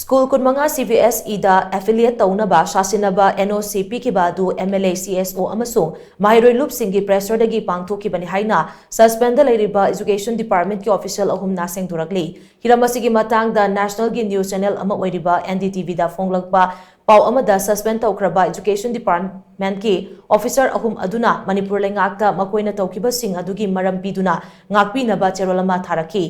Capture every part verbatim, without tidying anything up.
School ꯀꯨꯟꯃꯉꯥ C B ꯑꯦꯁ ꯏꯗ affiliate ꯇꯧꯅꯕ ꯁꯥꯁꯤꯟꯅꯕ ꯑꯦꯟ ꯑꯣ ꯁꯤ ꯄꯤꯈꯤꯕ ꯑꯗꯨ M L A, C S ꯑꯣ ꯑꯃꯁꯨꯡ ꯃꯍꯩꯔꯣꯏ ꯂꯨꯞꯁꯤꯡꯒꯤ ꯄ꯭ꯔꯦꯁꯔꯗꯒꯤ ꯄꯥꯡꯊꯣꯛꯈꯤꯕꯅꯤ ꯍꯥꯏꯅ ꯁꯁꯄꯦꯟꯗ ꯂꯩꯔꯤꯕ ꯏꯖꯨꯀꯦꯁꯟ ꯗꯤꯄꯥꯔꯠꯃꯦꯟꯠꯀꯤ ꯑꯣꯐꯤꯁꯤꯌꯦꯜ ꯑꯍꯨꯝꯅ ꯁꯦꯡꯗꯣꯔꯛꯂꯤ꯫ ꯍꯤꯔꯝ ꯑꯁꯤꯒꯤ ꯃꯇꯥꯡꯗ ꯅꯦꯁꯅꯦꯜꯒꯤ ꯅ꯭ꯌꯨꯁ ꯆꯦꯅꯦꯜ ꯑꯃ ꯑꯣꯏꯔꯤꯕ ꯑꯦꯟ ꯗꯤ ꯇꯤ ꯚꯤꯗ ꯐꯣꯡꯂꯛꯄ ꯄꯥꯎ ꯑꯃꯗ, ꯁꯁꯄꯦꯟ ꯇꯧꯈ꯭ꯔꯕ ꯏꯖꯨꯀꯦꯁꯟ ꯗꯤꯄꯥꯔꯠꯃꯦꯟꯠꯀꯤ ꯑꯣꯐꯤꯁꯔ ꯑꯍꯨꯝ ꯑꯗꯨꯅ ꯃꯅꯤꯄꯨꯔ ꯂꯩꯉꯥꯛꯇ ꯃꯈꯣꯏꯅ ꯇꯧꯈꯤꯕꯁꯤꯡ ꯑꯗꯨꯒꯤ ꯃꯔꯝ ꯄꯤꯗꯨꯅ ꯉꯥꯛꯄꯤꯅꯕ ꯆꯦꯔꯣꯜ ꯑꯃ ꯊꯥꯔꯛꯈꯤ꯫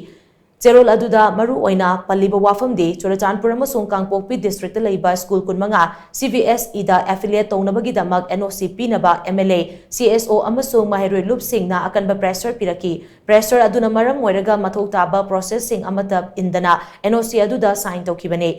ꯆꯦꯔꯣꯜ ꯑꯗꯨꯗ ꯃꯔꯨ ꯑꯣꯏꯅ ꯄꯜꯂꯤꯕ ꯋꯥꯐꯝꯗꯤ ꯆꯨꯔꯆꯥꯟꯄꯨꯔ ꯑꯃꯁꯨꯡ ꯀꯥꯡꯄꯣꯛꯄꯤ ꯗꯤꯁꯇ꯭ꯔꯤꯛꯇ ꯂꯩꯕ ꯁ꯭ꯀꯨꯜ ꯀꯨꯟꯃꯉꯥ ꯁꯤ ꯕꯤ ꯑꯦꯁ ꯏꯗ ꯑꯦꯐꯤꯂꯤꯌꯦꯠ ꯇꯧꯅꯕꯒꯤꯗꯃꯛ ꯑꯦꯟ ꯑꯣ ꯁꯤ ꯄꯤꯅꯕ M L A, C S ꯑꯣ ꯑꯃꯁꯨꯡ ꯃꯍꯩꯔꯣꯏ ꯂꯨꯞꯁꯤꯡꯅ ꯑꯀꯟꯕ ꯄ꯭ꯔꯦꯁꯔ ꯄꯤꯔꯛꯈꯤ꯫ ꯄ꯭ꯔꯦꯁꯔ ꯑꯗꯨꯅ ꯃꯔꯝ ꯑꯣꯏꯔꯒ ꯃꯊꯧ ꯇꯥꯕ ꯄ꯭ꯔꯣꯁꯦꯁꯁꯤꯡ ꯑꯃꯠꯇ ꯏꯟꯗꯅ ꯑꯦꯟ ꯑꯣ ꯁꯤ ꯑꯗꯨꯗ ꯁꯥꯏꯟ ꯇꯧꯈꯤꯕꯅꯤ꯫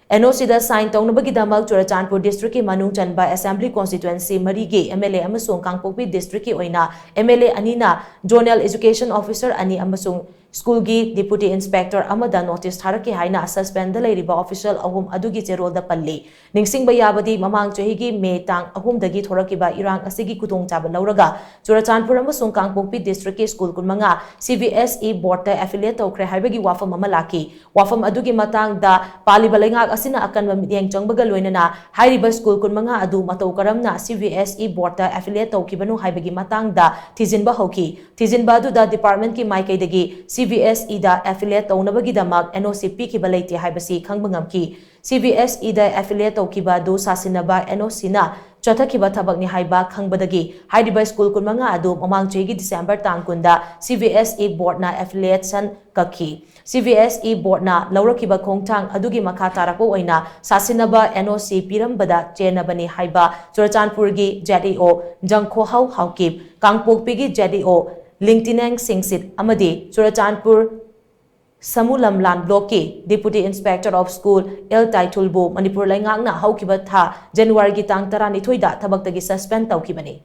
ꯑꯦꯟ ꯑꯣ ꯁꯤꯗ ꯁꯥꯏꯟ ꯇꯧꯅꯕꯒꯤꯗꯃꯛ ꯆꯨꯔꯆꯥꯟꯄꯨꯔ ꯗꯤꯁꯇ꯭ꯔꯤꯛꯀꯤ ꯃꯅꯨꯡ ꯆꯟꯕ ꯑꯦꯁꯦꯝꯕ꯭ꯂꯤ ꯀꯣꯟꯁꯇꯤꯇ꯭ꯋꯦꯟꯁꯤ ꯃꯔꯤꯒꯤ ꯑꯦꯝ ꯑꯦꯜ ꯑꯦ ꯑꯃꯁꯨꯡ ꯀꯥꯡꯄꯣꯛꯄꯤ ꯗꯤꯁꯇ꯭ꯔꯤꯛꯀꯤ ꯑꯣꯏꯅ ꯑꯦꯝ ꯑꯦꯜ ꯑꯦ ꯑꯅꯤꯅ ꯖꯣꯅꯦꯜ ꯏꯖꯨꯀꯦꯁꯟ ꯑꯣꯐꯤꯁꯔ ꯑꯅꯤ ꯑꯃꯁꯨꯡ ꯁ꯭ꯀꯨꯜꯒꯤ ꯗꯤꯄꯨꯇꯤ ꯏꯟꯁꯄꯦꯛꯇꯔ ꯑꯃꯗ ꯅꯣꯇꯤꯁ ꯊꯥꯔꯛꯈꯤ ꯍꯥꯏꯅ ꯁꯁꯄꯦꯟꯗ ꯂꯩꯔꯤꯕ ꯑꯣꯐꯤꯁꯤꯌꯦꯜ ꯑꯍꯨꯝ ꯑꯗꯨꯒꯤ ꯆꯦꯔꯣꯜꯗ ꯄꯜꯂꯤ꯫ ꯅꯤꯡꯁꯤꯡꯕ ꯌꯥꯕꯗꯤ, ꯃꯃꯥꯡ ꯆꯍꯤꯒꯤ ꯃꯦ ꯇꯥꯡ ꯑꯍꯨꯝꯗꯒꯤ ꯊꯣꯔꯛꯈꯤꯕ ꯏꯔꯥꯡ ꯑꯁꯤꯒꯤ ꯈꯨꯗꯣꯡꯆꯥꯕ ꯂꯧꯔꯒ ꯆꯨꯔꯆꯥꯟꯄꯨꯔ ꯑꯃꯁꯨꯡ ꯀꯥꯡꯄꯣꯛꯄꯤ ꯗꯤꯁꯇ꯭ꯔꯤꯛꯀꯤ ꯁ꯭ꯀꯨꯜ ꯀꯨꯟꯃꯉꯥ C B S E ꯕꯣꯔꯗꯇ affiliate ꯇꯧꯈ꯭ꯔꯦ ꯍꯥꯏꯕꯒꯤ ꯋꯥꯐꯝ ꯑꯃ ꯂꯥꯛꯈꯤ꯫ ꯋꯥꯐꯝ ꯑꯗꯨꯒꯤ ꯃꯇꯥꯡꯗ ꯄꯥꯜꯂꯤꯕ ꯂꯩꯉꯥꯛ ꯑꯁꯤꯅ ꯑꯀꯟꯕ ꯃꯤꯠꯌꯦꯡ ꯆꯪꯕꯒ ꯂꯣꯏꯅꯅ ꯍꯥꯏꯔꯤꯕ ꯁ꯭ꯀꯨꯜ ꯀꯨꯟꯃꯉꯥ ꯑꯗꯨ ꯃꯇꯧ ꯀꯔꯝꯅ C B S E ꯕꯣꯔꯗꯇ affiliate ꯇꯧꯈꯤꯕꯅꯣ ꯍꯥꯏꯕꯒꯤ ꯃꯇꯥꯡꯗ ꯊꯤꯖꯤꯟꯕ ꯍꯧꯈꯤ꯫ ꯊꯤꯖꯤꯟꯕ ꯑꯗꯨꯗ ꯗꯤꯄꯥꯔꯠꯃꯦꯟꯠꯀꯤ ꯃꯥꯏꯀꯩꯗꯒꯤ ꯁꯤ ꯕꯤ ꯑꯦꯁ ꯏꯗ ꯑꯦꯐꯤꯂꯤꯌꯦꯠ ꯇꯧꯅꯕꯒꯤꯗꯃꯛ ꯑꯦꯟ ꯑꯣ ꯁꯤ ꯄꯤꯈꯤꯕ ꯂꯩꯇꯦ ꯍꯥꯏꯕꯁꯤ ꯈꯪꯕ ꯉꯝꯈꯤ꯫ ꯁꯤ ꯕꯤ ꯑꯦꯁ ꯏꯗ ꯑꯦꯐꯤꯂꯤꯌꯦꯠ ꯇꯧꯈꯤꯕ ꯑꯗꯨ ꯁꯥꯁꯤꯟꯅꯕ ꯑꯦꯟ ꯑꯣ ꯁꯤꯅ ꯆꯠꯊꯈꯤꯕ ꯊꯕꯛꯅꯤ ꯍꯥꯏꯕ ꯈꯪꯕꯗꯒꯤ ꯍꯥꯏꯔꯤꯕ ꯁ꯭ꯀꯨꯜ ꯀꯨꯟꯃꯉꯥ ꯑꯗꯨ ꯃꯃꯥꯡ ꯆꯍꯤꯒꯤ ꯗꯤꯁꯦꯝꯕꯔ ꯇꯥꯡ ꯀꯨꯟꯗ C B S E ꯕꯣꯔꯗꯅ ꯑꯦꯐꯤꯂꯤꯌꯦꯁꯟ ꯀꯛꯈꯤ꯫ C B S E ꯕꯣꯔꯗꯅ ꯂꯧꯔꯛꯈꯤꯕ ꯈꯣꯡꯊꯥꯡ ꯑꯗꯨꯒꯤ ꯃꯈꯥ ꯇꯥꯔꯛꯄ ꯑꯣꯏꯅ ꯁꯥꯁꯤꯟꯅꯕ ꯑꯦꯟ ꯑꯣ ꯁꯤ ꯄꯤꯔꯝꯕꯗ ꯆꯦꯟꯅꯕꯅꯤ ꯍꯥꯏꯕ ꯆꯨꯔꯆꯥꯟꯄꯨꯔꯒꯤ ꯖꯦꯠ ꯏ ꯑꯣ ꯖꯪꯈꯣꯍꯥꯎ ꯍꯥꯎꯀꯤꯞ, ꯀꯥꯡꯄꯣꯛꯄꯤꯒꯤ ꯖꯦꯠ ꯏ ꯑꯣ ꯂꯤꯡꯇꯤꯅꯦꯡ ꯁꯤꯡꯁꯤꯠ ꯑꯃꯗꯤ ꯆꯨꯔꯆꯥꯟꯄꯨꯔ ꯁꯃꯨꯂꯝꯂꯥꯟ ꯕ꯭ꯂꯣꯛꯀꯤ deputy inspector of school L ꯇꯥꯏꯊꯨꯜꯕꯨ ꯃꯅꯤꯄꯨꯔ ꯂꯩꯉꯥꯛꯅ ꯍꯧꯈꯤꯕ ꯊꯥ ꯖꯅꯋꯥꯔꯤꯒꯤ ꯇꯥꯡ ꯇꯔꯥꯅꯤꯊꯣꯏꯗ ꯊꯕꯛꯇꯒꯤ ꯁꯁꯄꯦꯟ ꯇꯧꯈꯤꯕꯅꯤ꯫